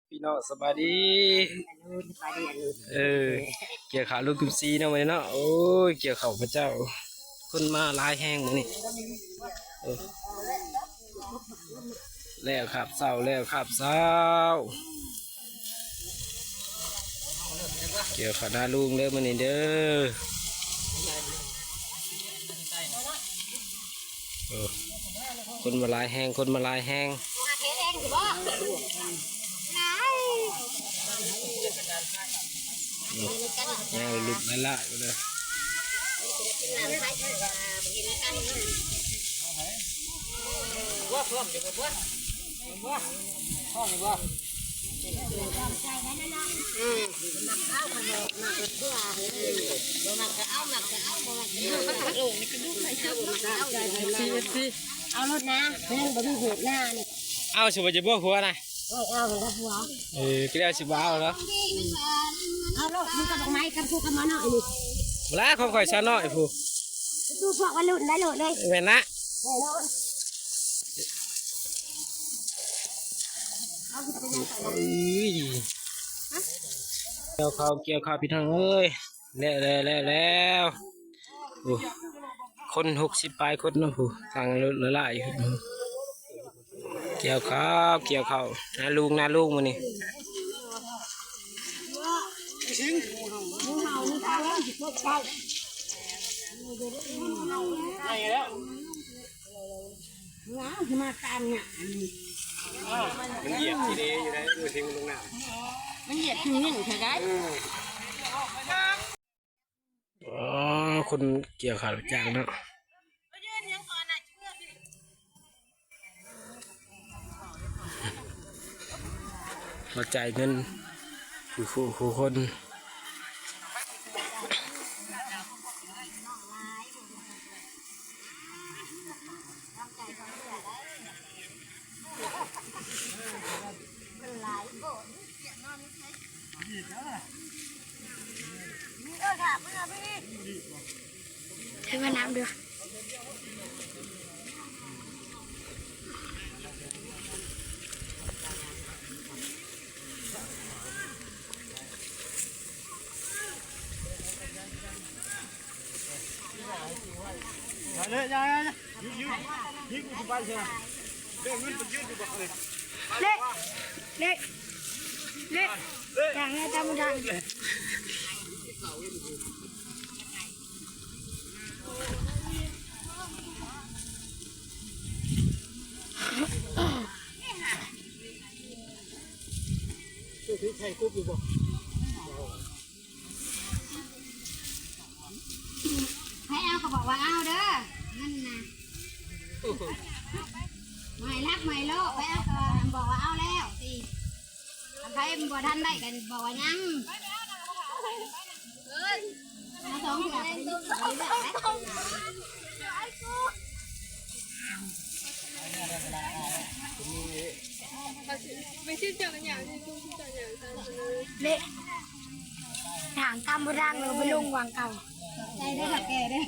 ພີ່ນ້ອງສະບາຍດີ ສະບາຍດີ ເອີ ກ່ຽວເຂົ້າລູກກຸມຊີເນາະ ມື້ນີ້ເນາະ. ໂອ້ຍ ກ່ຽວເຂົ້າພະເຈົ້າ ຄົນມາຫຼາຍແຮງມື້ນີ້. ເອີ ແລ້ວຄາບເຊົ້າ ແລ້ວຄາບເຊົ້າ ກ່ຽວເຂົ້ານາລຸງເດີມື້ນີ້ເດີ. ເອີ ຄົນມາຫຼາຍແຮງ ຄົນມາຫຼາຍແຮງ. ເອີ ລຸກຫຼາຍໆເລີຍ. ເອົາໂລດນະ ແມ່ນບໍ່ມີເຫດນານີ້. ເອົາ ຊິບໍ່ຈະບົວຜົວນະ. ເອີ ເອົາແລ້ວຜົວ. ເອີ ກໍແລ້ວຊິບໍ່ເອົາແລ້ວ. ເອົາໂລດ ມັນກໍດອກໄມ້ກັບຜູ້ກັບໝໍນ້ອຍນີ້. ບໍ່ລະ ຂອງຂ້ອຍສາວນ້ອຍຜູ້. ໄປສູ່ພວກວັຍລຸ້ນໄດ້ໂລດເລີຍ. ແມ່ນນະ. ເອີຍ ກ່ຽວເຂົ້າ ກ່ຽວເຂົ້າ ພີ່ນ້ອງເອີຍ. ແລ້ວ ແລ້ວ ແລ້ວ ແລ້ວ. ໂອ້ ຄົນຫົກສິບປາຍຄົນເນາະຜູ້ ທາງລົດຫຼາຍໆ. ກ່ຽວເຂົ້າ ກ່ຽວເຂົ້າ ນາລຸງ ນາລຸງມື້ນີ້. ມາຕາມຫຍັງອັນນີ້? ມັນຢຽບຂີ້ເດຢູ່ໃດ໋ ເອີ ເທິງລົງນ້ຳ ມັນຢຽບຂີ້ໜຶ່ງເທື່ອໃດ໋. ອໍ ຄົນກ່ຽວເຂົ້າຈ້າງເນາະ ມາຈ່າຍເງິນ ຄູ່ ຄູ່ ຄູ່ຄົນ. ໃຫ້ມານຳເດີ້. ເລະ ເລະ ເລະ ຢ່າງນີ້ຈຳບໍ່ໄດ້. ໃຫ້ເອົາກໍບອກວ່າເອົາເດີ ເງິນນະ ບໍ່ໃຫ້ລັກ ບໍ່ໃຫ້ໂລະ ໄປເອົາກໍບອກວ່າເອົາແລ້ວຕິ. ຄັນໃຜບໍ່ທັນໄດ້ກໍບອກວ່າຍັງ. ເລະ ທາງກຳບໍ່ດັງ ເລີຍໄປລົງວັງເກົ່າ. ໃຈເດີ ເຖົ້າແກ່ເດີ.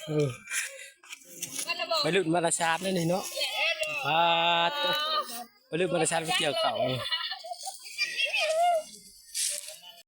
ເອີ ໄວລຸ້ນມາລະຊານນັ້ນນີ້ເນາະ. ປາດ ໄວລຸ້ນມາລະຊານໄປກ່ຽວເຂົ້າ.